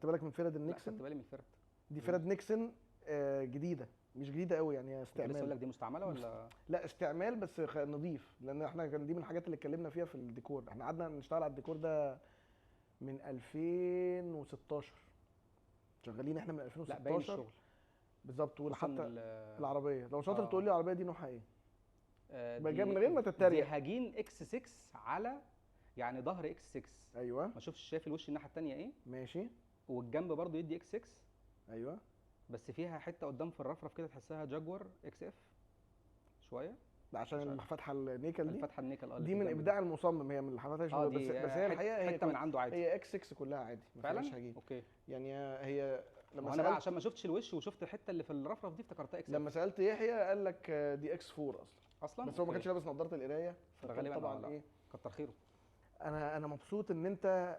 خدت بالك من فرد النكسن؟ لا خدت بالي من الفرد دي. فرد نكسن جديدة، مش جديدة قوي يعني، استعمال. لسه اقول لك دي مستعملة ولا لا؟ استعمال بس نظيف، لان احنا كان دي من الحاجات اللي اتكلمنا فيها في الديكور. احنا قعدنا نشتغل على الديكور ده من 2016، شغالين احنا من 2016. لا باين الشغل بالظبط. وحتى العربية لو شاطر تقول لي العربية دي نوعها ايه؟ من غير ما تتريق. دي هجين X 6 على يعني ظهر X 6. ايوه ما شوفش، شايف الوش الناحية الثانية ايه؟ ماشي. والجنب برضو يدي X 6. ايوه بس فيها حتة قدام في الرفرف كده تحسها جاكوار XF شوية. ده عشان الفتحة النيكل دي. الفتحة النيكل دي من ابداع المصمم، هي من اللي حفتها. بس هي الحقيقة هي حتة من عنده عادي. هي X 6 كلها عادي ما فيهاش هجين. okay. يعني هي لما انا بقى عشان ما شفتش الوش وشفت الحتة اللي في الرفرف دي افتكرتها X. لما سالت يحيى قال لك دي X 4 اصلا. بس هو ما كانش لابس نظاره القراية فغالبا طبعا ايه. كتر خيره. انا مبسوط ان انت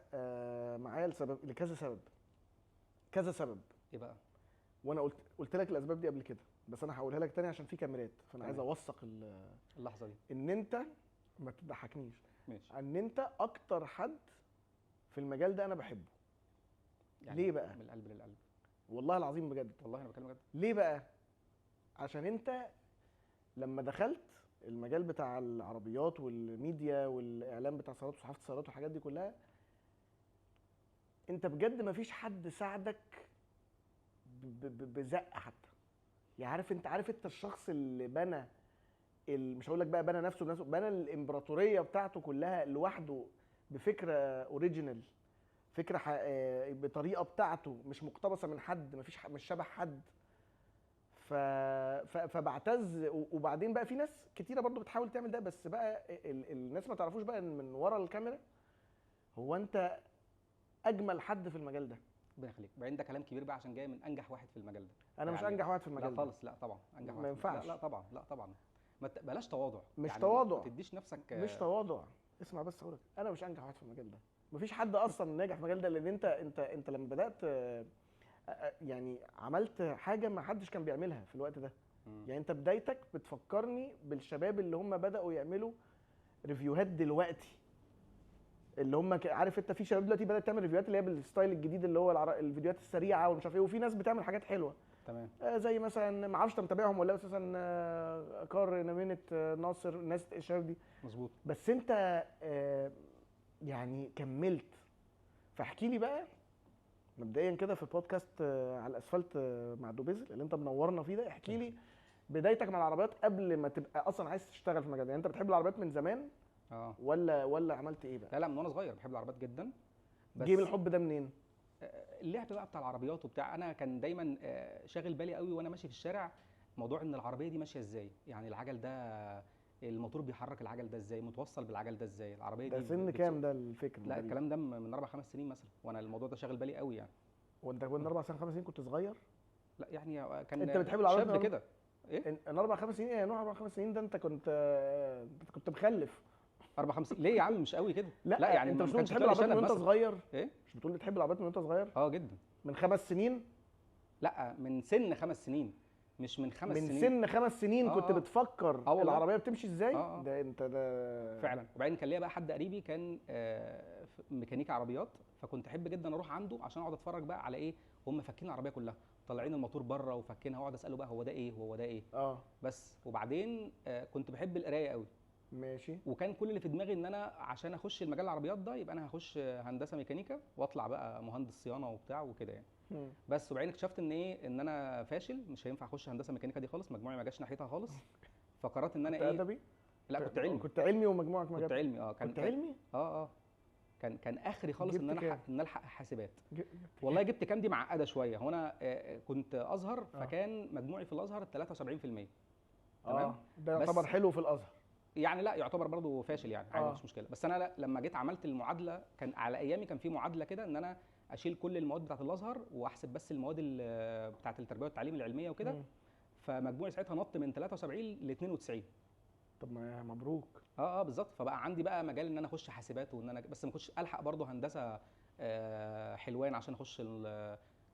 معايا لسبب، لكذا سبب، كذا سبب. ايه بقى؟ وانا قلت لك الاسباب دي قبل كده، بس انا هقولها لك تاني عشان في كاميرات، فانا عايز اوثق اللحظة دي. ان انت ما تضحكنيش، ماشي، ان انت اكتر حد في المجال ده انا بحبه. يعني ليه بقى؟ من القلب للقلب والله العظيم بجد. والله انا بكلم بجد. ليه بقى؟ عشان انت لما دخلت المجال بتاع العربيات والميديا والاعلام بتاع سيارات وصحافه السيارات والحاجات دي كلها، انت بجد ما فيش حد ساعدك بزقه حتى. يعني عارف انت، عارف انت الشخص اللي بنى مش هقول لك بقى بنى نفسه بنفسه، بنى الامبراطورية بتاعته كلها لوحده بفكره original، فكرة بطريقة بتاعته مش مقتبسة من حد، مفيش مش شبه حد. فبعتز. وبعدين بقى في ناس كتيرة برضو بتحاول تعمل ده، بس بقى الناس ما تعرفوش بقى ان من ورا الكاميرا هو انت اجمل حد في المجال ده. ربنا يخليك. بعدين ده كلام كبير بقى عشان جاي من انجح واحد في المجال ده. انا مش انجح واحد في المجال لا ده خالص. لا طبعا انجح واحد ما ينفعش. لا طبعا، لا طبعا، ما بلاش تواضع. مش يعني تواضع، ما تديش نفسك. مش تواضع، اسمع بس اقول لك، انا مش انجح واحد في المجال ده. مفيش حد اصلا ناجح في المجال ده، لان انت انت انت لما بدات يعني عملت حاجة ما حدش كان بيعملها في الوقت ده. يعني انت بدايتك بتفكرني بالشباب اللي هم بداوا يعملوا review هات دلوقتي، اللي هم عارف انت في شباب دلوقتي بدات تعمل review هات اللي هي بال style الجديد اللي هو الفيديوهات السريعة ومش عارف ايه، وفي ناس بتعمل حاجات حلوة. تمام. زي مثلا ما اعرفش انت متابعهم ولا، بس مثلا كار نمينة ناصر، الناس الشباب دي. مظبوط. بس انت يعني كملت. فاحكي لي بقى مبدئيا كده في بودكاست على الاسفلت مع دوبيزل اللي انت منورنا فيه ده، احكي لي بدايتك مع العربيات قبل ما تبقى اصلا عايز تشتغل في المجال ده. يعني انت بتحب العربيات من زمان ولا عملت ايه بقى؟ لا لا، من وانا صغير بحب العربيات جدا. بس جيب الحب ده منين؟ اللعب بقى بتاع العربيات وبتاع. انا كان دايما شاغل بالي قوي وانا ماشي في الشارع موضوع ان العربية دي ماشية ازاي، يعني العجل ده الموتور بيحرك العجل ده ازاي، متوصل بالعجل ده ازاي، العربية ده دي. سن كام ده الفكر؟ لا الكلام ده من 4 5 سنين مثلا، وانا الموضوع ده شاغل بالي قوي يعني. وانت كنت 4 5 سنين كنت صغير؟ لا يعني كان انت بتحب العربيات شاب كده. ايه؟ ان 4 5 سنين؟ ايه نوع 4 5 سنين ده؟ انت كنت مخلف 4 5 ليه يا عم؟ مش قوي كده. لا يعني انت مش بتحب العربيات من وانت صغير؟ ايه؟ مش بتقول بتحب العربيات من وانت صغير؟ اه جدا. من 5 سنين؟ لا من سن 5 سنين، مش من 5 سنين. من سن 5 سنين كنت بتفكر العربية بتمشي ازاي؟ ده انت ده فعلا. وبعدين كان ليا بقى حد قريبي كان ميكانيكا عربيات، فكنت احب جدا اروح عنده عشان اقعد اتفرج بقى على ايه هم فاكين العربية كلها، طالعين الموتور بره وفكينها، واقعد اساله بقى هو ده ايه وهو ده ايه. بس. وبعدين كنت بحب القراية قوي. ماشي. وكان كل اللي في دماغي ان انا عشان اخش المجال العربيات ده يبقى انا هخش هندسة ميكانيكا واطلع بقى مهندس صيانة وبتاع وكده يعني. بس وبعدين اكتشفت ان ايه، ان انا فاشل، مش هينفع اخش هندسة ميكانيكا دي خالص، مجموعي ما جاش ناحيتها خالص. فقررت ان انا كنت ايه. ادبي؟ لا كنت علمي. كنت علمي ومجموعك ما جابش؟ كنت علمي. كان كنت علمي؟ كان اخري خالص ان انا ان الحق حاسبات. والله جبت كام دي معقدة شوية. هو انا كنت ازهر، فكان مجموعي في الازهر 73%. تمام. ده يعتبر حلو في الازهر يعني؟ لا يعتبر برضه فاشل يعني، عادي مش مشكلة. بس انا لما جيت عملت المعادلة، كان على ايامي كان في معادلة كده ان انا اشيل كل المواد بتاعه الازهر واحسب بس المواد بتاعه التربية والتعليم العلمية وكده. فمجموعي ساعتها نط من 73 ل 92. طب ما مبروك. بالظبط. فبقى عندي بقى مجال ان انا اخش حاسبات، وان انا بس ما كنتش الحق برضه هندسة حلوان عشان اخش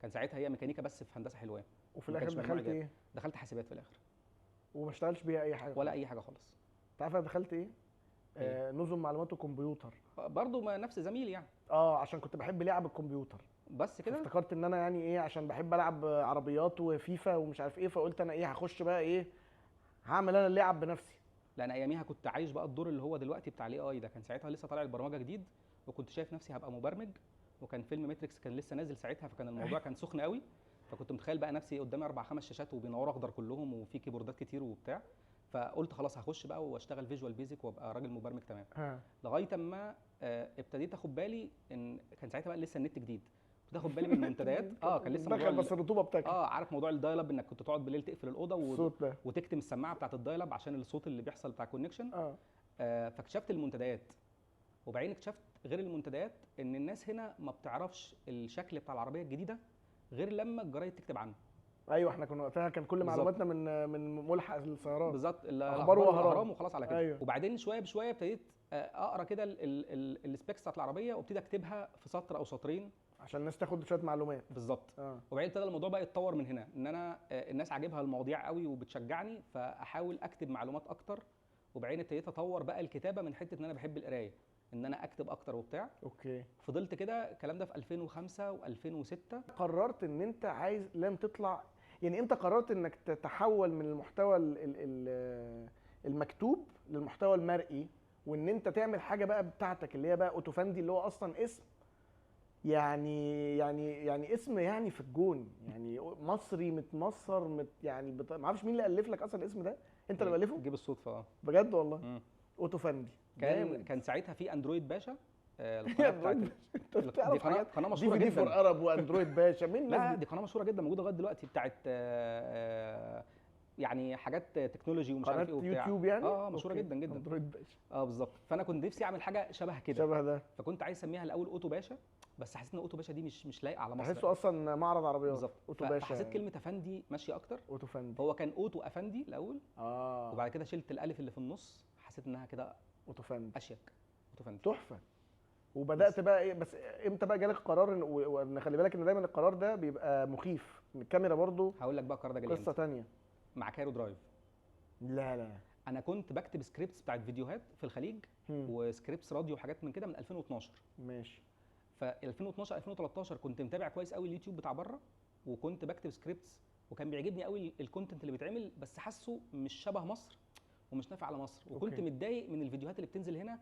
كان ساعتها هي ميكانيكا بس في هندسة حلوان. وفي الاخر دخلت ايه؟ دخلت حاسبات في الاخر. وما اشتغلتش بيها اي حاجة؟ ولا اي حاجة خالص. انت عارف انا دخلت ايه؟ نظم معلومات وكمبيوتر. برضه ما نفس زميلي يعني. عشان كنت بحب لعب الكمبيوتر. بس كده افتكرت ان انا يعني ايه، عشان بحب العب عربيات وفيفا ومش عارف ايه، فقلت انا ايه هخش بقى ايه، هعمل انا اللعب بنفسي. لان اياميها كنت عايش بقى الدور اللي هو دلوقتي بتاع ال AI ده، كان ساعتها لسه طالع البرمجة جديد، وكنت شايف نفسي هبقى مبرمج، وكان فيلم Matrix كان لسه نازل ساعتها، فكان الموضوع كان سخن قوي. فكنت متخيل بقى نفسي قدامي 4 5 شاشات وبينوروا اخضر كلهم وفي keyboard ات كتير وبتاع، فقلت خلاص هخش بقى واشتغل Visual Basic وابقى راجل مبرمج تمام. لغاية اما ابتديت اخد بالي ان كان ساعتها بقى لسه النت جديد، كنت اخد بالي من المنتديات. كان لسه دخل بس الرطوبة بتاعك. عارف موضوع ال dial up، انك كنت تقعد بالليل تقفل الاوضة وتكتم السماعة بتاعت ال dial up عشان الصوت اللي بيحصل بتاع ال connection. فاكتشفت المنتديات، وبعدين اكتشفت غير المنتديات ان الناس هنا ما بتعرفش الشكل بتاع العربية الجديدة غير لما الجرايد تكتب عنه. ايوه، احنا كنا وقتها كان كل معلوماتنا من ملحق السيارات بالظبط، الاخبار والاهرام وخلاص على كده. أيوة. وبعدين شوية بشوية ابتديت اقرا كده ال specs بتاعت العربية، وابتدي اكتبها في سطر او سطرين عشان الناس تاخد شوية معلومات. بالظبط. وبعدين ابتدى الموضوع بقى يتطور من هنا، ان انا الناس عاجبها المواضيع قوي وبتشجعني، فاحاول اكتب معلومات اكتر. وبعدين ابتديت اطور بقى الكتابة من حتة ان انا بحب القراية، ان انا اكتب اكتر وبتاع. okay. فضلت كده الكلام ده في 2005 و2006. قررت ان انت عايز لم تطلع، يعني امتى قررت انك تتحول من المحتوى المكتوب للمحتوى المرئي، وان انت تعمل حاجة بقى بتاعتك اللي هي بقى اوتوفندي، اللي هو اصلا اسم يعني يعني يعني اسم يعني في الجون، يعني مصري متمصر يعني ما اعرفش مين اللي الف لك اصلا الاسم ده، انت اللي مالفه؟ جيب الصدفة. بجد والله. اوتوفندي كان ساعتها في اندرويد باشا، القناة بتاعت دي قناة مشهورة جدا، دي for Arab واندرويد باشا، مين؟ لا دي قناة مشهورة جدا موجودة لغاية دلوقتي، بتاعت يعني حاجات technology ومش عارف ايه وبتاع، يوتيوب يعني. مشهورة جدا جدا اندرويد باشا. بالظبط. فانا كنت نفسي اعمل حاجة شبه كده، شبه ده، فكنت عايز اسميها الاول اوتو باشا، بس حسيت ان اوتو باشا دي مش لايقة على مصر، تحسه اصلا معرض عربيات. بالظبط، اوتو باشا. فحسيت كلمة افندي ماشية اكتر، اوتو فندي. هو كان اوتو افندي الاول، وبعد كده شلت الالف اللي في النص، حسيت انها كده اوتو فندي اشيك. اوتو فندي تحفة. وبدات بقى ايه، بس امتى بقى جالك قرار ان خلي بالك ان دايما القرار ده بيبقى مخيف، الكاميرا برضو. هقول لك بقى القرار ده جالي قصة ثانية مع كايرو درايف. لا لا، انا كنت بكتب scripts بتاعت فيديوهات في الخليج و scripts راديو وحاجات من كده من 2012. ماشي. ف 2012 2013 كنت متابع كويس قوي اليوتيوب بتاع بره، وكنت بكتب scripts، وكان بيعجبني قوي ال content اللي بيتعمل، بس حاسه مش شبه مصر ومش نافع على مصر، وكنت متضايق من الفيديوهات اللي بتنزل هنا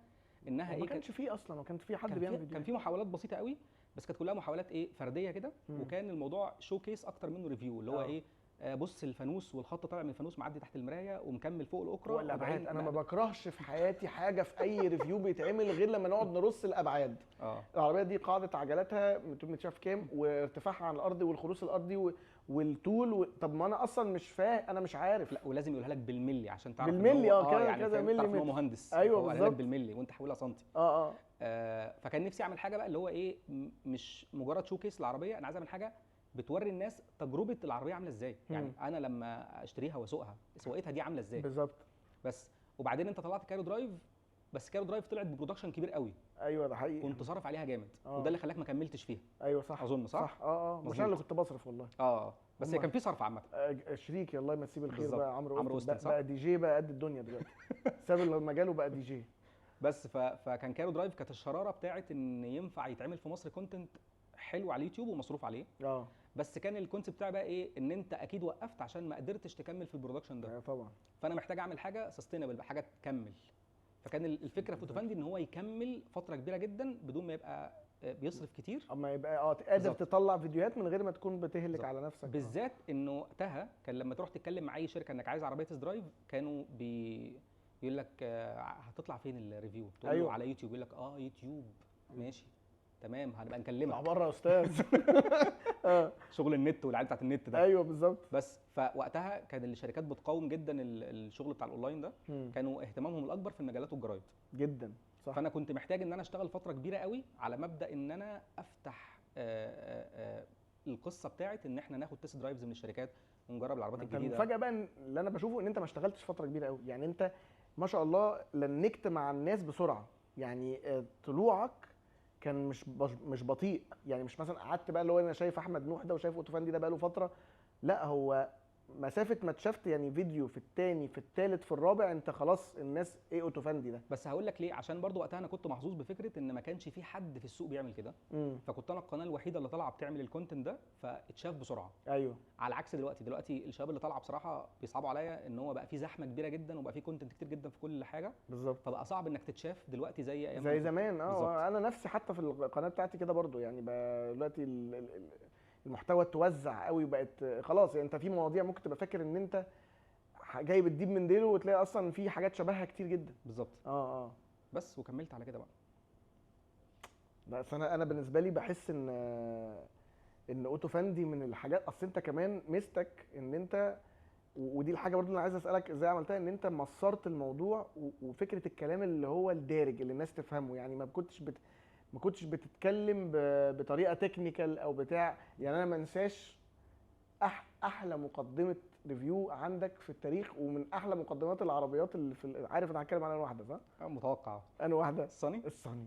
انها ايه، ما كانش فيه اصلا، ما كانش فيه حد بيعمل فيديو. كان فيه محاولات بسيطة قوي، بس كانت كلها محاولات ايه فردية كده، وكان الموضوع showcase اكتر منه review، اللي هو ايه، بص الفانوس والخط طالع من الفانوس معدي تحت المراية ومكمل فوق الاكره. والابعاد انا ما بكرهش في حياتي حاجة في اي review بيتعمل غير لما نقعد نرص الابعاد. العربية دي قاعدة عجلاتها مش عارف كام، وارتفاعها عن الارض، والخروص الارضي، والطول طب ما انا اصلا مش فاهم، انا مش عارف. لا، ولازم يقولها لك بالملي عشان تعرف بالملي. يعني كذا ملي، تعرف ان هو مهندس. ايوه بالظبط، لك بالملي وانت حولها سنتي. فكان نفسي اعمل حاجة بقى اللي هو ايه، مش مجرد showcase العربية، انا عايز اعمل حاجة بتوري الناس تجربه العربية عامله ازاي. يعني انا لما اشتريها واسوقها، سواقتها دي عامله ازاي بالظبط. بس وبعدين انت طلعت كايرو درايف، بس كايرو درايف طلعت ب production كبير قوي. ايوه ده حقيقي، كنت صارف عليها جامد، وده اللي خلاك ما كملتش فيها. ايوه صح، اظن صح. مش انا اللي كنت بصرف والله. بس كان في صرف عامة. شريكي الله يمسيه بالخير بقى، عمرو اوستن بقى دي جي بقى قد الدنيا دلوقتي، ساب المجال وبقى دي جي. بس فكان كايرو درايف كانت الشرارة بتاعت ان ينفع يتعمل في مصر content حلو على اليوتيوب ومصروف عليه. بس كان ال concept بتاعي بقى ايه، ان انت اكيد وقفت عشان ما قدرتش تكمل في ال production ده. طبعا. فانا محتاج اعمل حاجة sustainable، حاجة تكمل. فكان الفكرة في اوتوفندي ان هو يكمل فترة كبيرة جدا بدون ما يبقى بيصرف كتير، اما يبقى قادر تطلع فيديوهات من غير ما تكون بتهلك بالزبط على نفسك. بالذات انه وقتها كان لما تروح تتكلم مع اي شركة انك عايز عربية test drive، كانوا بيقول لك هتطلع فين ال review؟ تقول له على يوتيوب، يقول لك يوتيوب ماشي تمام هنبقى نكلمك. اطلع بره يا استاذ. شغل النت والعيال بتاعت النت ده. ايوه بالظبط. بس فوقتها كان الشركات بتقاوم جدا الشغل بتاع الاونلاين ده. كانوا اهتمامهم الاكبر في المجلات والجرايد جدا. صح. فانا كنت محتاج ان انا اشتغل فترة كبيرة قوي على مبدا ان انا افتح القصة بتاعت ان احنا ناخد test drives من الشركات ونجرب العربيات الجديدة. المفاجاة بقى اللي انا بشوفه ان انت ما اشتغلتش فترة كبيرة قوي، يعني انت ما شاء الله لنكت مع الناس بسرعة، يعني طلوعك كان مش بطيء، يعني مش مثلا قعدت بقى اللي هو انا شايف احمد نوح ده وشايف اوتوفندي ده بقى له فترة، لا هو مسافة ما اتشافت يعني فيديو في الثاني في الثالث في الرابع، انت خلاص الناس ايه اوتوفاندي ده. بس هقول لك ليه، عشان برضو وقتها انا كنت محظوظ بفكره ان ما كانش في حد في السوق بيعمل كده، فكنت انا القناة الوحيدة اللي طالعه بتعمل ال content ده، فاتشاف بسرعة. ايوه. على عكس دلوقتي الشباب اللي طالعه بصراحة بيصعبوا عليا ان هو بقى في زحمة كبيرة جدا، وبقى في content كتير جدا في كل حاجة. بالظبط. فبقى صعب انك تتشاف دلوقتي زي ايام زي زمان. انا نفسي حتى في القناة بتاعتي كده برضو يعني دلوقتي المحتوى اتوزع قوي، وبقت خلاص يعني انت في مواضيع ممكن تبقى فاكر ان انت جايب الديب من ديله، وتلاقي اصلا في حاجات شبهها كتير جدا. بالظبط. بس وكملت على كده بقى. بس انا بالنسبة لي بحس ان اوتوفاندي من الحاجات، اصل انت كمان ميزتك ان انت، ودي الحاجة برضو اللي انا عايز اسالك ازاي عملتها، ان انت مصرت الموضوع وفكره الكلام اللي هو الدارج اللي الناس تفهمه، يعني ما كنتش بتتكلم بطريقة technical او بتاع. يعني انا ما انساش احلى مقدمه review عندك في التاريخ، ومن احلى مقدمات العربيات اللي في، عارف انا هتكلم عن انا واحدة صح؟ متوقع. انا واحدة الصني. الصني.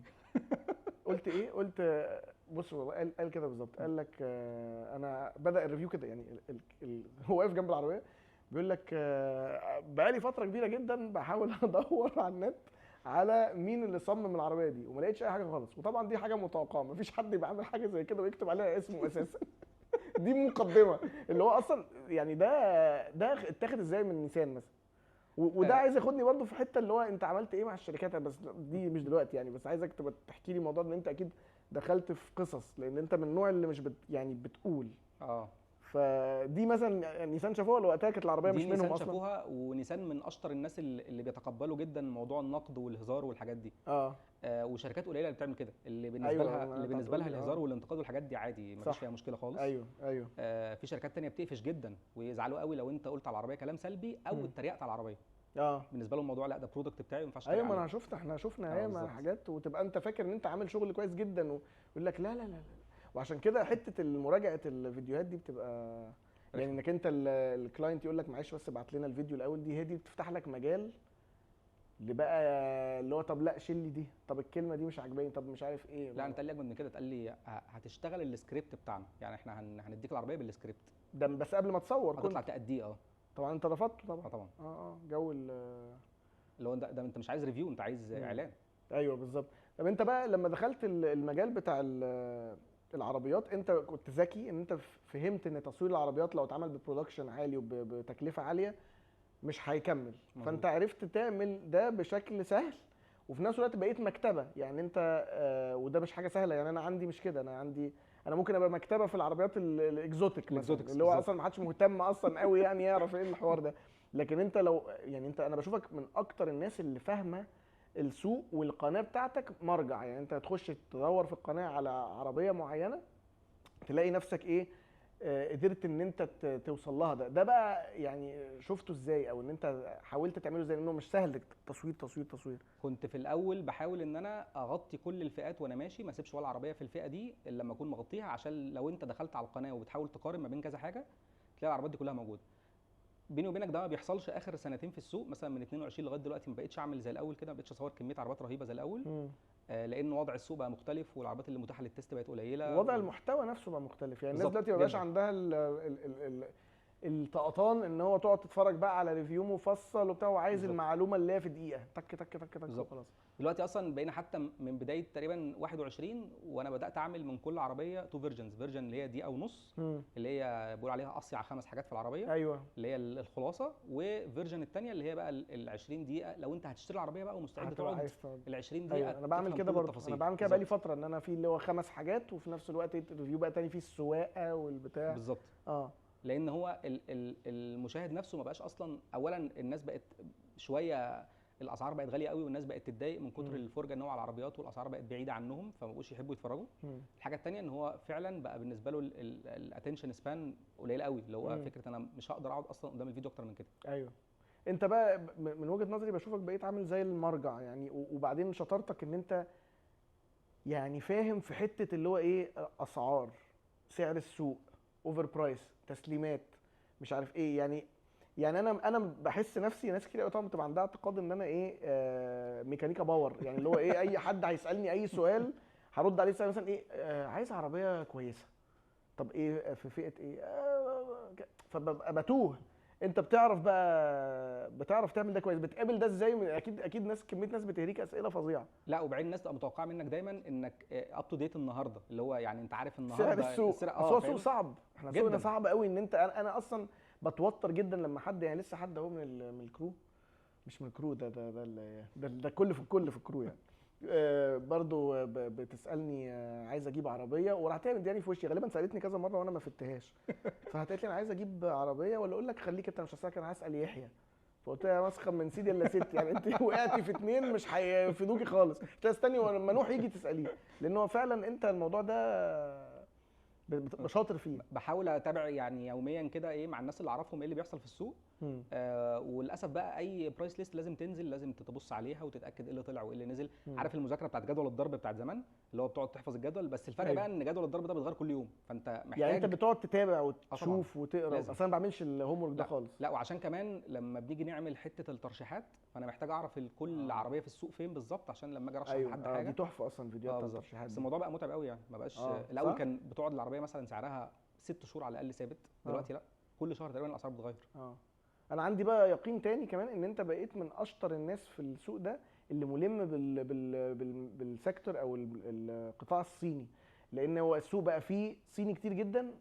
قلت ايه؟ قلت بص والله قال كده بالظبط، قال لك انا بدا ال review كده يعني هو واقف جنب العربية بيقول لك بقالي فترة كبيرة جدا بحاول ادور على النت على مين اللي صمم العربية دي، وما لقيتش اي حاجة خالص. وطبعا دي حاجة متوقعه، مفيش حد يبقى عامل حاجة زي كده ويكتب عليها اسمه اساسا. دي مقدمه اللي هو اصلا يعني ده اتاخد ازاي من نيسان مثلا؟ وده عايز ياخدني برده في حتة اللي هو انت عملت ايه مع الشركات، بس دي مش دلوقتي يعني، بس عايزك تبقى تحكي لي موضوع ان انت اكيد دخلت في قصص، لان انت من النوع اللي مش يعني بتقول فدي مثلا نيسان شافوها ولا وقتها كانت العربية مش منهم اصلا؟ نيسان شافوها، ونيسان من اشطر الناس اللي بيتقبلوا جدا موضوع النقد والهزار والحاجات دي. وشركات قليله اللي بتعمل كده، اللي بالنسبة لها اللي بالنسبة لها الهزار والانتقاد والحاجات دي عادي، ما فيش فيها مشكلة خالص. ايوه ايوه. في شركات تانية بتقفش جدا ويزعلوا قوي لو انت قلت على العربية كلام سلبي او اتريقت على العربية. بالنسبة لهم الموضوع لا، ده product بتاعي ما ينفعش. ايوه، ما انا شفت، احنا شفنا ياما حاجات، وتبقى انت فاكر ان انت عامل شغل كويس جدا ويقول لك لا لا لا. وعشان كده حتة المراجعة الفيديوهات دي بتبقى يعني انك انت ال client يقول لك معلش بس ابعت لنا الفيديو الاول، دي هي دي بتفتح لك مجال لبقى اللي هو طب لا شيل لي دي، طب الكلمة دي مش عاجباني، طب مش عارف ايه. لا انت قال لي اجمد من كده، اتقال لي هتشتغل السكريبت بتاعنا، يعني احنا هنديك العربية بالسكريبت ده بس قبل ما تصور هتطلع تأدية. طبعا انت رفضته طبعا. طبعا. جو اللي هو ده انت مش عايز review، انت عايز اعلان. ايوه بالظبط. طب انت بقى لما دخلت المجال بتاع العربيات، انت كنت ذكي ان انت فهمت ان تصوير العربيات لو اتعمل ب production عالي وبتكلفه عالية مش هيكمل. مزبوط. فانت عرفت تعمل ده بشكل سهل، وفي نفس الوقت بقيت مكتبه يعني انت وده مش حاجة سهلة يعني. انا عندي مش كده، انا عندي انا ممكن ابقى مكتبه في العربيات ال exotic مثلا، اللي هو اصلا ما حدش مهتم اصلا قوي يعني يعرف ايه الحوار ده. لكن انت لو يعني انت، انا بشوفك من اكتر الناس اللي فاهمه السوق، والقناة بتاعتك مرجع يعني. انت هتخش تدور في القناة على عربية معينة تلاقي نفسك ايه قدرت ان انت توصل لها. ده بقى يعني شفته ازاي، او ان انت حاولت تعمله ازاي، لانه مش سهل تصوير تصوير تصوير. كنت في الاول بحاول ان انا اغطي كل الفئات وانا ماشي، ما اسيبش ولا عربية في الفئة دي الا لما اكون مغطيها، عشان لو انت دخلت على القناة وبتحاول تقارن ما بين كذا حاجة تلاقي العربيات دي كلها موجودة. بيني وبينك ده ما بيحصلش اخر سنتين في السوق، مثلا من 22 لغاية دلوقتي ما بقتش اعمل زي الاول كده، ما بقتش اصور كمية عربيات رهيبة زي الاول. لان وضع السوق بقى مختلف، والعربيات اللي متاحة لل test بقت قليله، وضع المحتوى نفسه بقى مختلف يعني. الناس دلوقتي ما بقاش عندها الطقطان ان هو تقعد تتفرج بقى على review مفصل وبتاع، وعايز المعلومة اللي هي في دقيقة تك تك تك تك وخلاص. دلوقتي اصلا بقينا حتى من بداية تقريبا 21 وانا بدات اعمل من كل عربية two versions، version اللي هي دقيقة ونص اللي هي بقول عليها اصيع 5 حاجات في العربية، ايوه اللي هي الخلاصة، و version الثانية اللي هي بقى ال 20 دقيقة لو انت هتشتري العربية بقى ومستعد تقعد ال 20 دقيقة. أيوة. انا بعمل كده برضه، انا بعمل كده بقالي فترة، ان انا في اللي هو 5 حاجات، وفي نفس الوقت review بقى ثاني فيه السواقة والبتاع. بالظبط. لان هو المشاهد نفسه ما بقاش اصلا، اولا الناس بقت شوية الاسعار بقت غالية قوي، والناس بقت تتضايق من كتر الفرجة ان هو على العربيات، والاسعار بقت بعيدة عنهم فما بقوش يحبوا يتفرجوا. الحاجة الثانية ان هو فعلا بقى بالنسبة له ال attention span قليل قوي، اللي هو فكرة انا مش هقدر اقعد اصلا قدام الفيديو اكتر من كده. ايوه. انت بقى من وجهه نظري بشوفك بقيت عامل زي المرجع يعني، وبعدين شطارتك ان انت يعني فاهم في حتة اللي هو ايه، اسعار، سعر السوق، over price، تسليمات، مش عارف ايه يعني انا بحس نفسي، ناس كتير قوي طبعا بتبقى عندها اعتقاد ان انا ايه ميكانيكا power يعني، اللي هو ايه اي حد هيسالني اي سؤال هرد عليه سؤال مثلا ايه عايز عربية كويسة، طب ايه في فئة ايه، فببقى بتوه. انت بتعرف بقى، بتعرف تعمل ده كويس، بتقابل ده ازاي؟ اكيد ناس، كمية ناس بتهريك اسئلة فظيعة. لا وبعدين الناس تبقى متوقعه منك دايما انك up to date النهارده، اللي هو يعني انت عارف النهارده سعر السوق. اصل هو سوق صعب، احنا سوقنا صعب قوي، ان انت انا اصلا بتوتر جدا لما حد، يعني لسه حد اهو من ال crew، مش من ال crew ده ده ده ده, ده كل في الكل في ال crew يعني، برضو بتسالني عايز اجيب عربية، وراحت هي مدياني في وشي، غالبا سالتني كذا مرة وانا ما فتهاش، فهتقالت لي انا عايز اجيب عربية، ولا اقول لك خليك انت مش هسالك انا هسال يحيى. فقلت لها يا مسخه من سيدي الا ستي، يعني انت وقعتي في اتنين مش هيفيدوكي خالص، قلت لها استني ولما نوح يجي تساليه، لان هو فعلا انت الموضوع ده بشاطر فيه. بحاول اتابع يعني يوميا كده ايه مع الناس اللي اعرفهم ايه اللي بيحصل في السوق. وللاسف بقى اي price list لازم تنزل، لازم تبص عليها وتتاكد ايه اللي طلع وايه اللي نزل. عارف المذاكرة بتاعت جدول الضرب بتاعت زمان، اللي هو بتقعد تحفظ الجدول، بس الفرق بقى ان جدول الضرب ده بيتغير كل يوم، فانت محتاج يعني انت بتقعد تتابع وتشوف وتقرا. اصلا ما بعملش ال homework ده خالص. لا وعشان كمان لما بنيجي نعمل حتة الترشيحات، فانا محتاج اعرف كل عربية في السوق فين بالظبط، عشان لما اجي ارشح لحد حاجة. دي تحفة اصلا فيديوهات الترشيحات. بس الموضوع بقى متعب قوي يعني، ما بقاش الاول كان بتقعد العربية مثلا سعرها 6 شهور على الاقل ثابت، دلوقتي لا، كل شهر تقريبا الاسعار بتتغير. انا عندي بقى يقين تاني كمان ان انت بقيت من اشطر الناس في السوق ده اللي ملم بال sector او القطاع الصيني، لان هو السوق بقى فيه صيني كتير جدا،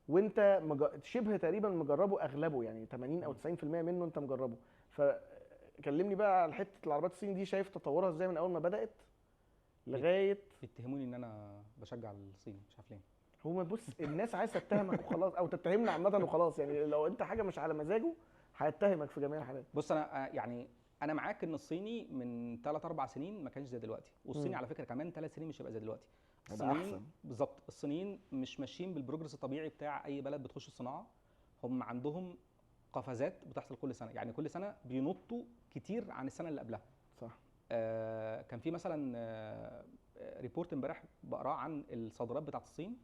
وانت شبه تقريبا مجربه اغلبه، يعني 80 او 90% منه انت مجربه. فكلمني بقى على حتة العربيات الصيني دي، شايف تطورها ازاي من اول ما بدات لغاية؟ بيتهموني ان انا بشجع الصين، مش عارف ليه. هو بص الناس عايزه تتهمك وخلاص، او تتهمنا عامة وخلاص، يعني لو انت حاجة مش على مزاجه هيتهمك في جميع الحالات. بص انا يعني انا معاك ان الصيني من 3 4 سنين ما كانش زي دلوقتي، والصيني على فكرة كمان 3 سنين مش هيبقى زي دلوقتي. الصينيين بالظبط، الصينيين مش ماشيين بال progress الطبيعي بتاع اي بلد بتخش الصناعة، هم عندهم قفزات بتحصل كل سنة، يعني كل سنة بينطوا كتير عن السنة اللي قبلها. صح. كان في مثلا report امبارح بقراه عن الصادرات بتاعت الصين.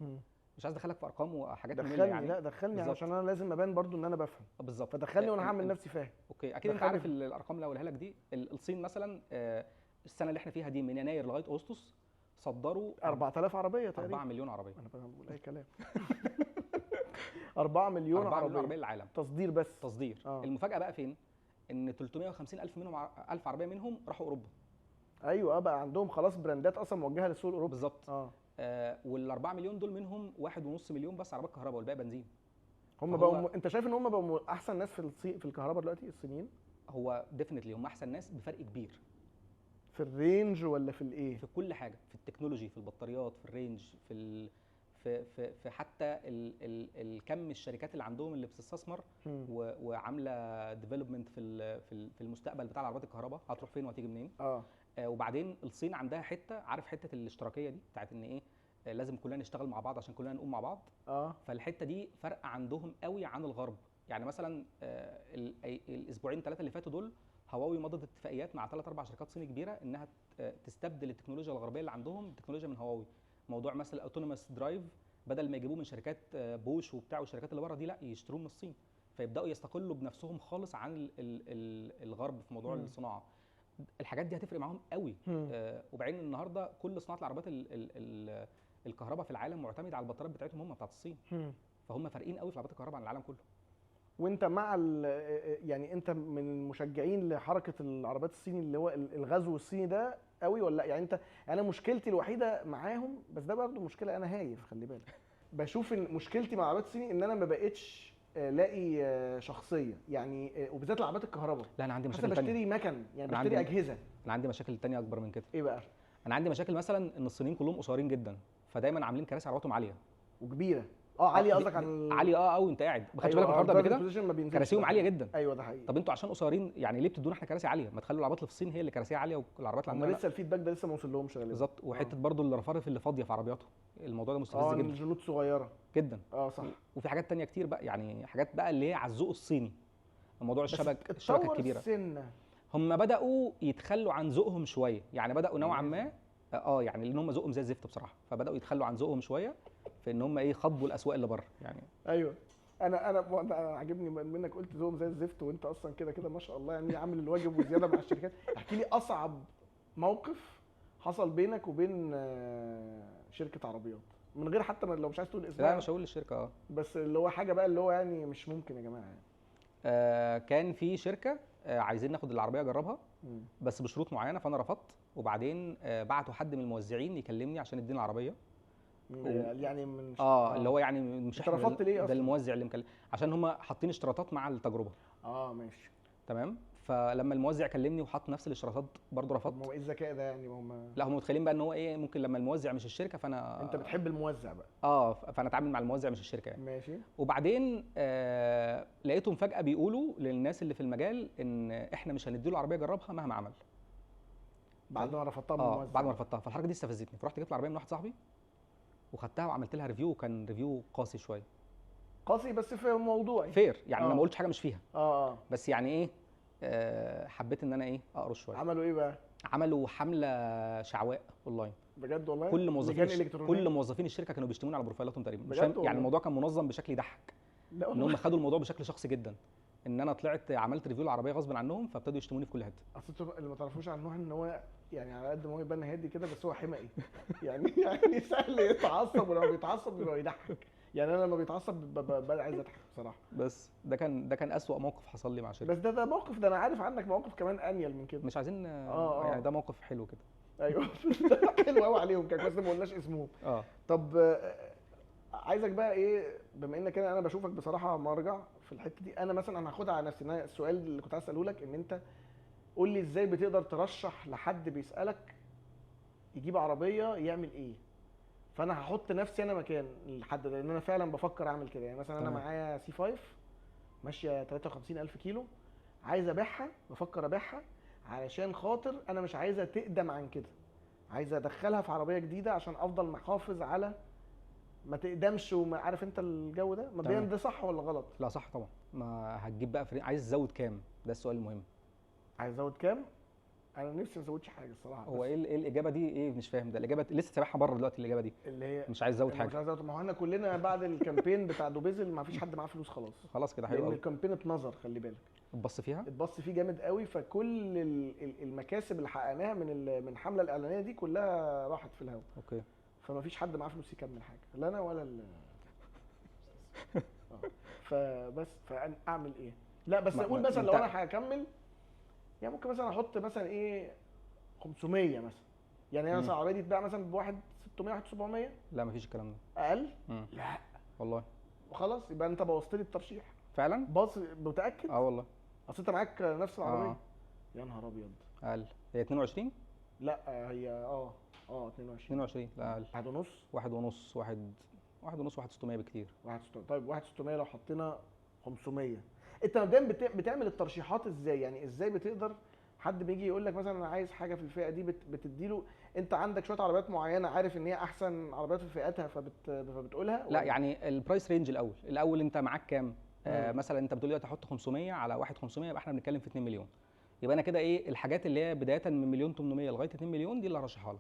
مش عايز ادخلك في ارقام وحاجات مهمة يعني. لا دخلني عشان انا لازم ابان برضو ان انا بفهم. بالظبط، فدخلني وانا هعمل نفسي فاهم. okay اكيد انت عارف الارقام اللي هقولها لك دي. الصين مثلا السنة اللي احنا فيها دي من يناير لغاية اغسطس صدروا 4000 عربية تقريبا. 4 مليون عربية. انا بقول اي كلام. 4 مليون 4 مليون عربية للعالم تصدير، بس تصدير. المفاجاة بقى فين؟ ان 350 الف منهم، الف عربية منهم راحوا اوروبا. ايوه بقى عندهم خلاص براندات اصلا موجهة للسوق الاوروبي. بالظبط. وال 4 مليون دول منهم 1.5 مليون بس عربيات كهرباء والباقي بنزين. هم بقوا انت شايف ان هم بقوا احسن ناس في الكهرباء دلوقتي الصينيين؟ هو definitely هم احسن ناس بفرق كبير. في ال range ولا في الايه؟ في كل حاجة، في ال technology، في البطاريات، في ال range، في ال... في في, في حتى الكم الشركات اللي عندهم اللي بتستثمر وعامله development في في المستقبل بتاع العربيات الكهرباء، هتروح فين وهتيجي منين. وبعدين الصين عندها حتة، عارف حتة الاشتراكية دي بتاعت ان ايه، لازم كلنا نشتغل مع بعض عشان كلنا نقوم مع بعض. فالحته دي فرق عندهم قوي عن الغرب. يعني مثلا الاسبوعين 3 اللي فاتوا دول هواوي مضت اتفاقيات مع 3 4 شركات صيني كبيرة انها تستبدل التكنولوجيا الغربية اللي عندهم بتكنولوجيا من هواوي. موضوع مثلا ال autonomous drive بدل ما يجيبوه من شركات بوش وبتاع والشركات اللي بره دي، لا يشتروه من الصين، فيبداوا يستقلوا بنفسهم خالص عن الغرب في موضوع الصناعة. الحاجات دي هتفرق معاهم قوي. وبعدين النهارده كل صناعة العربيات الكهرباء في العالم معتمدة على البطاريات بتاعتهم هم بتاعت الصين. فهم فارقين قوي في العربيات الكهرباء عن العالم كله. وانت مع يعني انت من المشجعين لحركة العربيات الصيني اللي هو الغزو الصيني ده قوي ولا لا؟ يعني انت، انا مشكلتي الوحيدة معاهم، بس ده برضو مشكلة انا هايف خلي بالك، بشوف ان مشكلتي مع العربيات الصيني ان انا ما بقتش لاقي شخصية يعني، وبالذات العربيات الكهرباء. لا انا عندي مشاكل ثانية. بشتري مكن يعني، بشتري اجهزة. انا عندي مشاكل ثانية اكبر من كده. ايه بقى؟ انا عندي مشاكل مثلا ان الصينيين كلهم قصيرين جدا، فدايما عاملين كراسي عربياتهم عالية وكبيره. عالية قصدك عن عالية قوي. انت قاعد ما خدتش بالك من الحوار ده قبل كده؟ كراسيهم عالية جدا. ايوه ده حقيقي. طب انتوا عشان قصيرين يعني ليه بتدونا احنا كراسي عالية؟ ما تخلوا العربيات اللي في الصين هي اللي كراسيها عالية والعربيات اللي عندنا لسه ال feedback ده لسه ما وصلهمش غالبا. بالظبط. وحتة برضو الرفارف اللي فاضية في عربياتهم، الموضوع ده مستفز جدا. الجنود صغيرة جدا. صح. وفي حاجات ثانية كتير بقى، يعني حاجات بقى اللي هي على الذوق الصيني، موضوع الشبكة الكبيرة. هم بداوا يتخلوا عن ذوقهم شوية، يعني بداوا نوعا ما يعني لان هم ذوقهم زي الزفت بصراحة، فبداوا يتخلوا عن ذوقهم شوية في ان هم ايه، خاطبوا الاسواق اللي بره يعني. ايوه انا عاجبني منك قلت ذوقهم زي الزفت، وانت اصلا كده كده ما شاء الله يعني عامل الواجب وزيادة مع الشركات. احكي لي اصعب موقف حصل بينك وبين شركة عربيات، من غير حتى لو مش عايز تقول اسمها. لا مش هقول للشركة. بس اللي هو حاجة بقى اللي هو يعني مش ممكن يا جماعة يعني. كان في شركة عايزين ناخد العربية اجربها بس بشروط معينة، فانا رفضت. وبعدين بعتوا حد من الموزعين يكلمني عشان يديني العربية يعني من اللي هو يعني مش انت رفضت ليه اصلا؟ ده الموزع اللي مكلم، عشان هم حاطين اشتراطات مع التجربة. ماشي تمام. فلما الموزع كلمني وحط نفس الاشتراطات برضه رفضت. ما هو ايه الذكاء ده يعني؟ هم لا هم متخيلين بقى ان هو ايه، ممكن لما الموزع مش الشركة فانا انت بتحب الموزع بقى. فانا اتعامل مع الموزع مش الشركة يعني. ماشي. وبعدين لقيتهم فجاة بيقولوا للناس اللي في المجال ان احنا مش هنديله العربية جربها مهما عمل. بعد ما رفضتها من الموزع. بعد ما رفضتها. فالحركه دي استفزتني، فرحت جبت العربية من واحد صاحبي وخدتها وعملت لها review، وكان review قاسي شوية. قاسي بس في موضوعي fair يعني. انا ما قلتش حاجة مش فيها. بس يعني ايه، حبيت ان انا ايه اقرص شوية. عملوا ايه بقى؟ عملوا حمله شعواء اونلاين. بجد والله؟ كل موظفين الشركة كانوا بيشتموني على بروفايلاتهم تقريبا. مش فاهم يعني الموضوع كان منظم بشكل يضحك. لا ان هم خدوا الموضوع بشكل شخصي جدا، ان انا طلعت عملت review العربية غصب عنهم فابتدوا يشتموني في كل حتة. اصل انتوا اللي ما تعرفوش عن نوح ان هو يعني على قد ما هو يبان هادي كده بس هو حمقي يعني سهل يتعصب، ولو بيتعصب بيبقى يضحك. يعني انا لما بيتعصب ببقى عايز اضحك بصراحة. بس ده كان اسوأ موقف حصل لي مع شركة. بس ده موقف، ده انا عارف عنك مواقف كمان انيل من كده. مش عايزين يعني ده موقف حلو كده. ايوه حلو قوي عليهم كان كويس ما قلناش اسمهم. طب عايزك بقى ايه، بما انك انا بشوفك بصراحة مرجع في الحتة دي، انا مثلا انا هاخدها على نفسي. انا السؤال اللي كنت عايز اساله لك ان انت قول لي ازاي بتقدر ترشح لحد بيسالك يجيب عربية يعمل ايه؟ فانا هحط نفسي انا مكان الحد ده، لان انا فعلا بفكر اعمل كده. يعني مثلا انا معايا C 5 ماشية 53000 كيلو، عايز ابيعها، بفكر ابيعها علشان خاطر انا مش عايزها تقدم عن كده، عايز ادخلها في عربية جديدة عشان افضل محافظ على ما تقدمش. وما عارف انت الجو ده مبدئيا ده صح ولا غلط؟ لا صح طبعا. ما هتجيب بقى فريق. عايز تزود كام؟ ده السؤال المهم. عايز ازود كام؟ انا نفسي ما ازودش حاجة الصراحة. هو ايه الاجابة دي؟ ايه مش فاهم ده الاجابة لسه سامعها بره دلوقتي الاجابة دي اللي هي مش عايز ازود حاجة. مش عايز ازود. ما هو احنا كلنا بعد ال campaign بتاع دوبيزل ما فيش حد معاه فلوس خلاص. خلاص كده حلو قوي. لان ال campaign اتنظر، خلي بالك اتبص فيها، اتبص فيه جامد قوي. فكل المكاسب اللي حققناها من الحملة الاعلانية دي كلها راحت في الهوا. okay. فما فيش حد معاه فلوس يكمل حاجة، لا انا ولا ال فبس فانا اعمل ايه؟ لا بس اقول مثلا لو انا هكمل يعني ممكن مثلا احط مثلا ايه 500 مثلا. يعني انا مثلا العربية دي تتباع مثلا بواحد 600 واحد 700. لا مفيش الكلام ده. اقل؟ لا والله. خلاص يبقى انت بوظت لي الترشيح فعلا. باص متاكد؟ والله. اصل انت معاك نفس العربية. يا نهار ابيض. اقل. هي 22؟ لا هي 22. لا اقل. 1.5 1.5 1.5 1.600 بكتير. 1.600. طيب 1.600 لو حطينا 500. انت مبدئيا بتعمل الترشيحات ازاي؟ يعني ازاي بتقدر حد بيجي يقول لك مثلا انا عايز حاجة في الفئة دي، بتديله انت عندك شوية عربيات معينة عارف ان هي احسن عربيات في فئتها فبتقولها؟ لا يعني ال price range الاول انت معاك كام؟ مثلا انت بتقول لي دلوقتي احط 500 على 1.500، يبقى احنا بنتكلم في 2 مليون. يبقى انا كده ايه الحاجات اللي هي بداية من 1.8 مليون لغاية 2 مليون دي اللي هرشحها لك.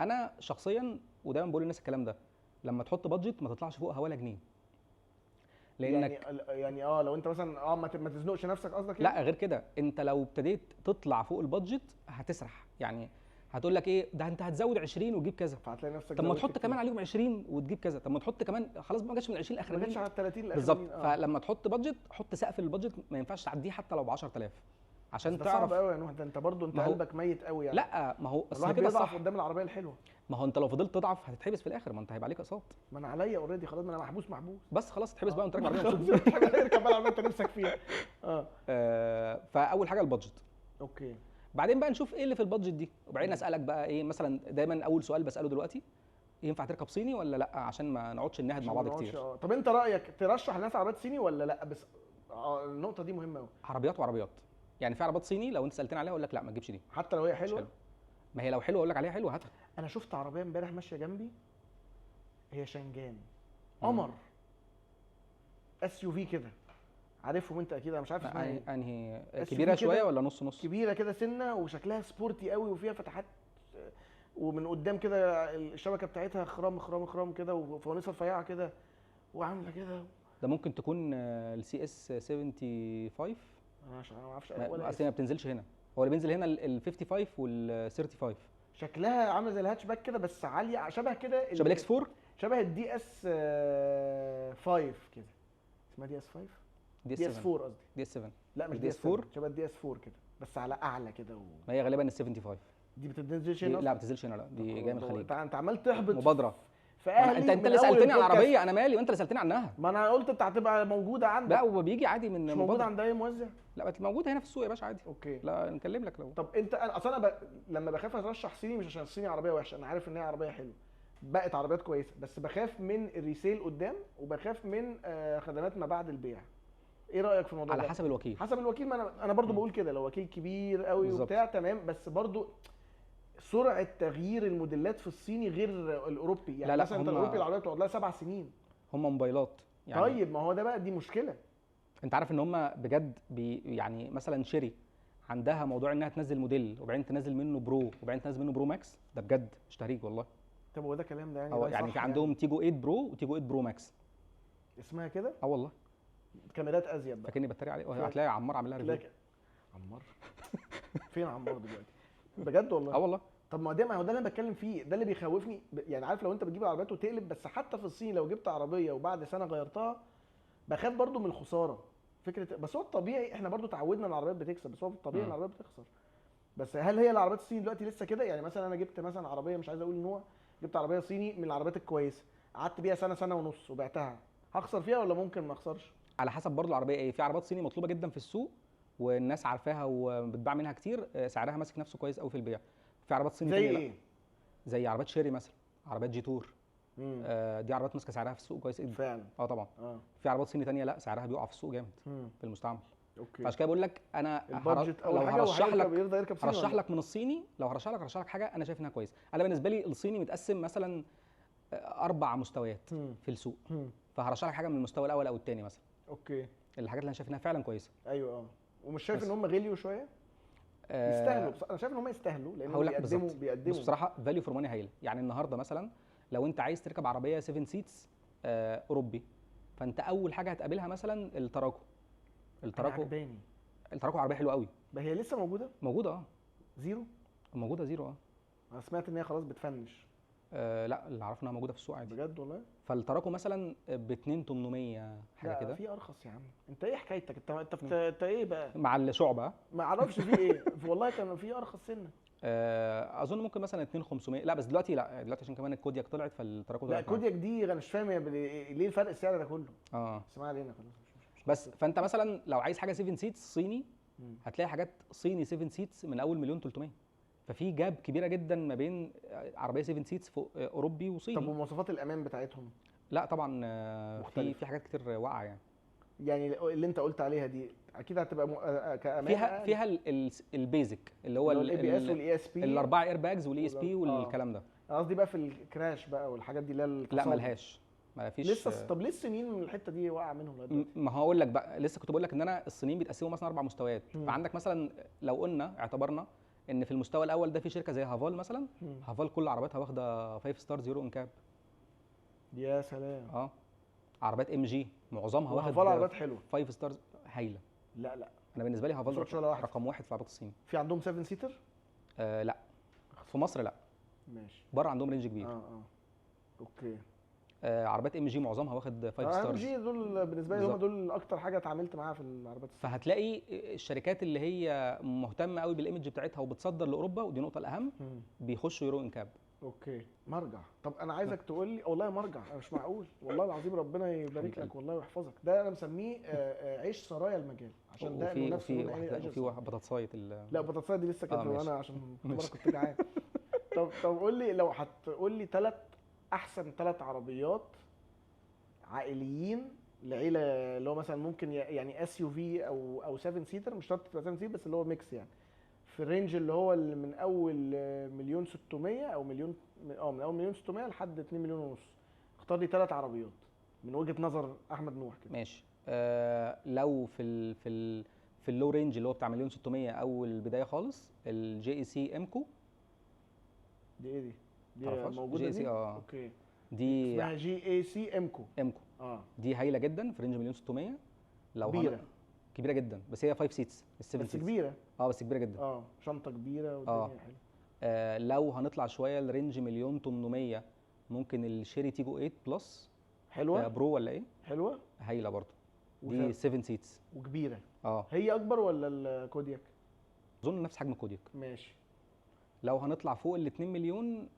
انا شخصيا ودايما بقول للناس الكلام ده، لما تحط budget ما تطلعش فوقها ولا جنيه. لانك يعني لو انت مثلا ما تزنقش نفسك قصدك يعني؟ لا غير كده، انت لو ابتديت تطلع فوق ال budget هتسرح. يعني هتقول لك ايه ده انت هتزود 20 وتجيب كذا، فهتلاقي نفسك طب ما تحط كمان عليهم 20 وتجيب كذا، طب ما تحط كمان، خلاص ما جاش من 20 الاخرانيين، ما جاش على 30 الاخرانيين بالظبط. فلما تحط budget حط سقف لل budget ما ينفعش تعديه حتى لو ب 10000 عشان تعرف. صعب قوي يا نوح، ده انت برضه انت قلبك ميت قوي يعني. لا ما هو اصل كده صح قدام العربية الحلوة. ما هو انت لو فضلت تضعف هتتحبس في الاخر، ما انت هيبقى عليك اقساط. ما انا عليا already خلاص، ما انا محبوس بس خلاص اتحبس بقى وانت راكب عربية مبسوط. اركب بقى العربية انت نفسك فيها. فاول حاجة ال budget. okay. بعدين بقى نشوف ايه اللي في ال budget دي، وبعدين اسالك بقى ايه مثلا. دايما اول سؤال بساله دلوقتي، ينفع تركب صيني ولا لا، عشان ما نقعدش ننهد مع بعض كتير. طب انت رايك ترشح للناس عربيات صيني ولا لا؟ بس النقطة دي مهمة قوي. عربيات وعربيات يعني، في عربيات صيني لو انت سالتني عليها اقول لك لا ما تجيبش دي، حتى لو هي حلوة. ما هي لو حلوة اقول لك عليها حلوة هاتها. انا شفت عربية امبارح ماشية جنبي، هي شنجان قمر SUV كده، عارفهم انت اكيد، انا مش عارف اسمها ايه. انهي كبيرة شوية ولا نص نص؟ كبيرة كده سنة وشكلها sporty قوي وفيها فتحات، ومن قدام كده الشبكة بتاعتها خرام خرام خرام كده، وفوانيسها رفيعة كده وعامله كده. ده ممكن تكون ال CS 75. انا ما اعرفش ولا اصل ما بتنزلش هنا، هو اللي بينزل هنا ال 55 وال 35. شكلها عامله زي الهاتشباك كده بس عالية، شبه كده شبه ال X 4، شبه ال DS 5 كده. اسمها DS 5؟ دي DS 4 قصدي. DS 7. لا مش DS DS 4، شبه DS 4 كده بس على اعلى كده ما هي غالبا ال 75 دي بتنزلش هنا؟ لا ما بتنزلش هنا، لا دي جاية من الخليج. انت عمال تحبط مبادرة في اهلي. انت اللي سالتني عن العربية، انا مالي، وانت اللي سالتني عنها. ما انا قلت انت هتبقى موجودة عندك. لا وبيجي عادي من مش موجودة عند اي موزع؟ لا موجودة هنا في السوق يا باشا عادي. okay. لا نكلم لك لو. طب انت اصل انا لما بخاف ارشح صيني مش عشان الصيني عربية وحشة، انا عارف ان هي عربية حلوة، بقت عربيات كويسة، بس بخاف من ال resale قدام، وبخاف من خدمات ما بعد البيع. ايه رايك في الموضوع على ده؟ على حسب الوكيل. حسب الوكيل. ما انا برضو بقول كده، لو وكيل كبير قوي وبتاع تمام، بس برضو سرعة تغيير الموديلات في الصيني غير الاوروبي يعني. لا لا، مثلا انت الاوروبي العربية بتقعد لها 7 سنين. هم موبايلات يعني. طيب ما هو ده بقى دي مشكلة. انت عارف ان هم بجد يعني مثلا شيري عندها موضوع انها تنزل موديل وبعدين تنزل منه Pro وبعدين تنزل منه Pro Max، ده بجد مش تهريج والله. طب هو ده كلام ده يعني؟ يعني في عندهم تيجو 8 Pro وتيجو 8 Pro Max اسمها كده؟ اه والله. كاميرات ازيد بقى. فاكرني بتريق عليه؟ هتلاقي عمار عامل لها review. عمار؟ فين عمار دلوقتي؟ بجد والله؟ اه والله. طب ما ده ما هو ده اللي انا بتكلم فيه، ده اللي بيخوفني يعني. عارف لو انت بتجيب العربيات وتقلب، بس حتى في الصين لو جبت عربية وبعد سنة غيرتها بخاف برضو من الخسارة فكرة. بس هو الطبيعي، احنا برضو تعودنا ان العربيات بتكسب، بس هو الطبيعي ان العربيات بتخسر. بس هل هي العربيات الصيني دلوقتي لسه كده؟ يعني مثلا انا جبت مثلا عربية، مش عايز اقول نوع، جبت عربية صيني من العربيات الكويسة، قعدت بيها سنة سنة ونص وبعتها، هخسر فيها ولا ممكن ما اخسرش؟ على حسب برضو العربية ايه. في عربيات صيني مطلوبه جدا في السوق والناس عارفاها وبتباع منها كتير، سعرها ماسك نفسه كويس قوي في البيع. في عربيات صيني زي ايه؟ زي عربيات شيري مثلا، عربيات جيتور، دي عربيات ماسكه سعرها في السوق كويس جدا فعلا. اه طبعا. في عربيات صيني ثانية لا سعرها بيقع في السوق جامد في المستعمل. okay. فعشان كده بقول لك انا لو هرشح لك، هرشح لك من الصيني، لو هرشح لك هرشح لك حاجة انا شايف انها كويسة. انا بالنسبة لي الصيني متقسم مثلا 4 مستويات في السوق، فهرشح لك حاجة من المستوى الاول او الثاني مثلا. okay. الحاجات اللي انا شايف انها فعلا كويسة. ايوه. اه ومش شايف ان هم غليوا شوية؟ يستاهلوا. انا شايف ان هم يستاهلوا لان بيقدموا بس بصراحة value for money هايلة. يعني النهارده مثلا لو انت عايز تركب عربية 7 seats اوروبي، فانت اول حاجة هتقابلها مثلا التراكو. التراكو عجباني. التراكو عربية حلوة قوي. هي لسه موجودة؟ موجودة اه. zero؟ موجودة zero اه. انا سمعت ان هي خلاص بت finish. لا اللي عرفنا موجودة في السوق عادي. بجد والله؟ فالتراكو مثلا ب 2800 حاجة كده. في ارخص يا عم. انت ايه حكايتك؟ انت ايه بقى؟ مع الشعبة ما اعرفش في ايه. والله كان في ارخص سنة. اظن ممكن مثلا 2500. لا بس دلوقتي لا، دلوقتي عشان كمان الكودياك طلعت فالتراكو طلعت. لا الكودياك دي انا مش فاهم ليه الفرق السعر ده كله. بس ما علينا خلاص. بس فانت مثلا لو عايز حاجة 7 seats صيني هتلاقي حاجات صيني 7 seats من اول 1,300,000. ففي gap كبيرة جدا ما بين عربية 7 seats فوق اوروبي وصيني. طب ومواصفات الامان بتاعتهم؟ لا طبعا في حاجات كتير واقعه يعني. يعني اللي انت قلت عليها دي اكيد هتبقى كامان فيها ال basic اللي هو ال ABS وال ESP، الاربعة airbags وال ESP والكلام ده. انا قصدي بقى في ال crash بقى والحاجات دي اللي هي لا ملهاش، ما فيش لسه. طب ليه الصينيين من الحتة دي واقعه منهم لغاية دلوقتي؟ ما هقول لك بقى، لسه كنت بقول لك ان انا الصينيين بيتقسموا مثلا 4 مستويات. فعندك مثلا لو قلنا اعتبرنا ان في المستوى الاول ده في شركة زي هافال مثلا. هافال كل عربياتها واخده 5 stars Euro NCAP. يا سلام. عربيات MG معظمها واخد. هافال عربيات حلوة 5 stars هايلة. لا لا انا بالنسبة لي هافال رقم 1 في عربيات الصين. في عندهم 7 seater؟ لا في مصر لا. ماشي. بره عندهم range كبير. okay. عربيات MG معظمها واخد 5 stars. MG دول بالنسبة لي هم دول اكتر حاجة اتعاملت معاها في العربيات الصينية. فهتلاقي الشركات اللي هي مهتمة قوي بال image بتاعتها وبتصدر لاوروبا، ودي النقطة الاهم، بيخشوا Euro NCAP. okay. مرجع. طب انا عايزك تقول لي والله مرجع، انا مش معقول والله العظيم، ربنا يبارك لك والله ويحفظك. ده انا مسميه عيش سرايا المجال، عشان ده وفي وفي بطاطسايه. لا بطاطسايه دي لسه كانت وانا عشان كنت جعان. طب قول لي لو هتقول لي احسن 3 عربيات عائليين لعيلة، اللي هو مثلا ممكن يعني SUV او 7 seater، مش شرط تبقى 7 seater بس اللي هو mix يعني، في ال range اللي هو اللي من اول 1,600,000 او مليون، من اول 1,600,000 لحد 2.5 مليون. اختار لي 3 عربيات من وجهه نظر احمد نوح كده. ماشي. لو في ال في ال في ال low range اللي هو بتاع 1,600,000 او البداية خالص، ال GAC Emkoo. دي ايه دي؟ دي موجودة دي؟ okay. دي اسمها GAC Emkoo. Emkoo دي هايلة جدا في range 1,600,000. لو كبيرة كبيرة جدا، بس هي 5 seats مش 7 بس seats. كبيرة بس كبيرة جدا. شنطه كبيرة والدنيا حلوة. لو هنطلع شوية ل range 1,800,000 ممكن الشيري تيجو 8 Plus. حلوة Pro ولا ايه؟ حلوة هايلة برضو. دي 7 seats وكبيره. اه هي اكبر ولا الكودياك؟ اظن نفس حجم الكودياك. ماشي. لو هنطلع فوق ال 2 مليون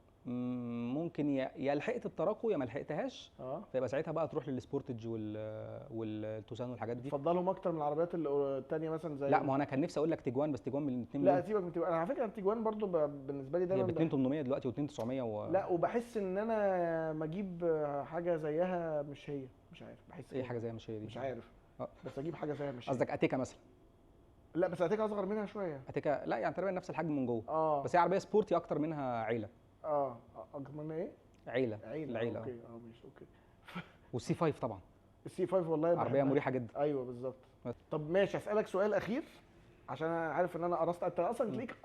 ممكن يا لحقت التراكو يا ما لحقتهاش. فيبقى ساعتها بقى تروح للسبورتج والتوسان والحاجات دي. تفضلهم اكتر من العربيات الثانية مثلا زي؟ لا ما هو انا كان نفسي اقول لك تيجوان، بس تيجوان من 2 مليون. لا سيبك من تيجوان، انا على فكرة التيجوان برضو بالنسبة لي دايما هي ب 2800 دلوقتي و2900 لا، وبحس ان انا ما اجيب حاجة زيها مش هي، مش عارف بحس ايه حاجة زيها مش هي دي، مش عارف. بس اجيب حاجة زيها مش هي. قصدك اتيكا مثلا؟ لا بس اتيكا اصغر منها شوية. اتيكا لا يعني تقريبا نفس الحجم من جوه. بس هي عربية sporty اكتر منها عيله. اكتر منها ايه؟ عيله. العيلة. okay ماشي okay. وال C5 طبعا. ال C5 والله عربية مريحه جدا. ايوه بالظبط. طب ماشي، اسالك سؤال اخير عشان انا عارف ان انا قرصت، انت اصلا تلاقيك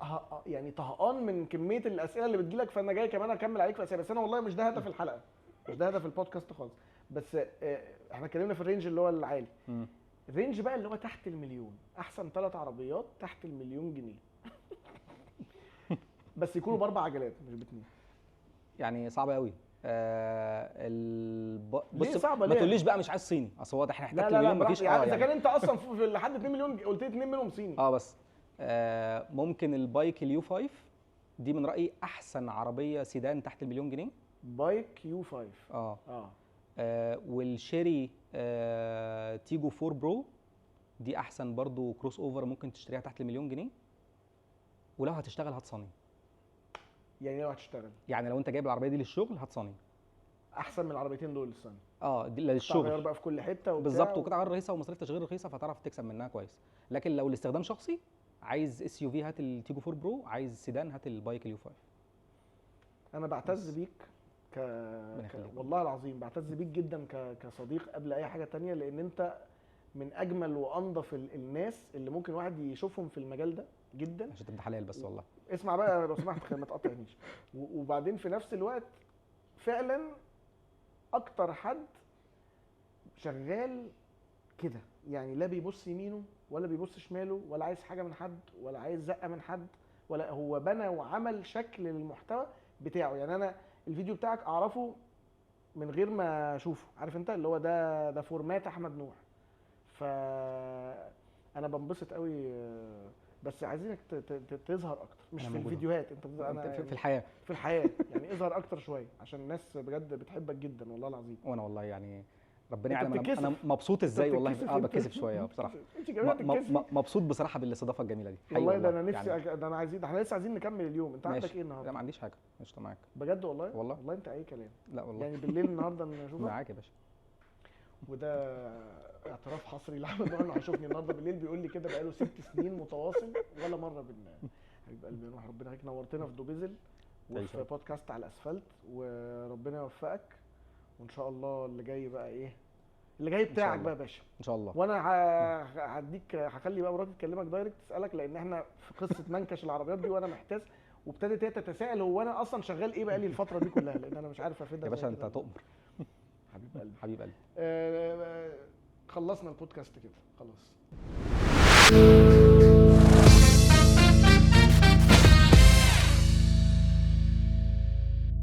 يعني طهقان من كمية الاسئلة اللي بتجيلك، فانا جاي كمان اكمل عليك في اسئلة، بس انا والله مش ده هدف الحلقة، مش ده هدف البودكاست خالص. بس احنا اتكلمنا في ال range اللي هو العالي. ال range بقى اللي هو تحت المليون، احسن 3 عربيات تحت المليون جنيه. بس يكونوا باربع عجلات مش باتنين. يعني صعبة قوي. بص صعبة ما تقوليش بقى مش عايز صيني، اصل واضح احنا تحت المليون مفيش. يعني اذا كان انت اصلا في لحد 2 مليون قلت لي 2 منهم صيني. بس ممكن البايك ال U5 دي من رايي احسن عربية سيدان تحت المليون جنيه. بايك U5. والشيري تيجو 4 Pro دي احسن برضو crossover ممكن تشتريها تحت المليون جنيه. ولو هتشتغل هات صني. يعني لو هتشتغل، يعني لو انت جايب العربية دي للشغل هات صني احسن من العربيتين دول الصني. دي للشغل، غير بقى في كل حتة وبتاع بالظبط، وقطع غير رخيصة ومصاريف تشغيل رخيصة، فتعرف تكسب منها كويس. لكن لو الاستخدام شخصي، عايز SUV هات التيجو 4 Pro، عايز سيدان هات البايك ال U5. انا بعتز بيك والله العظيم بعتز بيك جدا كصديق قبل اي حاجة تانية، لان انت من اجمل وانظف الناس اللي ممكن واحد يشوفهم في المجال ده جدا. عشان تبقى حلال بس والله. اسمع بقى لو سمحت ما تقاطعنيش. وبعدين في نفس الوقت فعلا اكتر حد شغال كده، يعني لا بيبص يمينه ولا بيبص شماله، ولا عايز حاجة من حد ولا عايز زقه من حد، ولا هو بنى وعمل شكل للمحتوى بتاعه. يعني انا الفيديو بتاعك اعرفه من غير ما اشوفه، عارف انت اللي هو ده format احمد نوح. ف انا بنبسط قوي، بس عايزينك تظهر اكتر، مش في الفيديوهات، انت أنا يعني في الحياة، في الحياة يعني اظهر اكتر شوية عشان الناس بجد بتحبك جدا والله العظيم. وانا والله يعني ربنا يعلم انا مبسوط ازاي والله. بتكسف شوية بصراحة. انت كمان بتتكسفي؟ مبسوط بصراحة بالاستضافه الجميلة دي والله. ده انا نفسي يعني ده انا عايزين، احنا لسه عايزين نكمل اليوم. انت عندك ايه النهارده؟ لا ما عنديش حاجة، قشطه معاك بجد والله. والله انت اي كلام. لا والله يعني بالليل النهارده نشوفك معاك يا باشا. وده اعتراف حصري لاحمد نوح انه هيشوفني النهارده بالليل، بيقول لي كده بقاله 6 سنين متواصل ولا مرة حبيب قلبي نوح، ربنا يخليك، نورتنا في دوبيزل وفي بودكاست على الاسفلت، وربنا يوفقك، وان شاء الله اللي جاي بقى ايه اللي جاي بتاعك بقى يا باشا ان شاء الله. وانا هديك، هخلي بقى مراتي تكلمك direct تسالك، لان احنا في قصة منكش العربيات دي وانا محتاس، وابتدت هي تتساءل هو انا اصلا شغال ايه بقى لي الفترة دي كلها، لان انا مش عارف افيدها. يا باشا انت تؤمر. حبيب قلبي، حبيب قلبي. خلصنا البودكاست كده خلاص.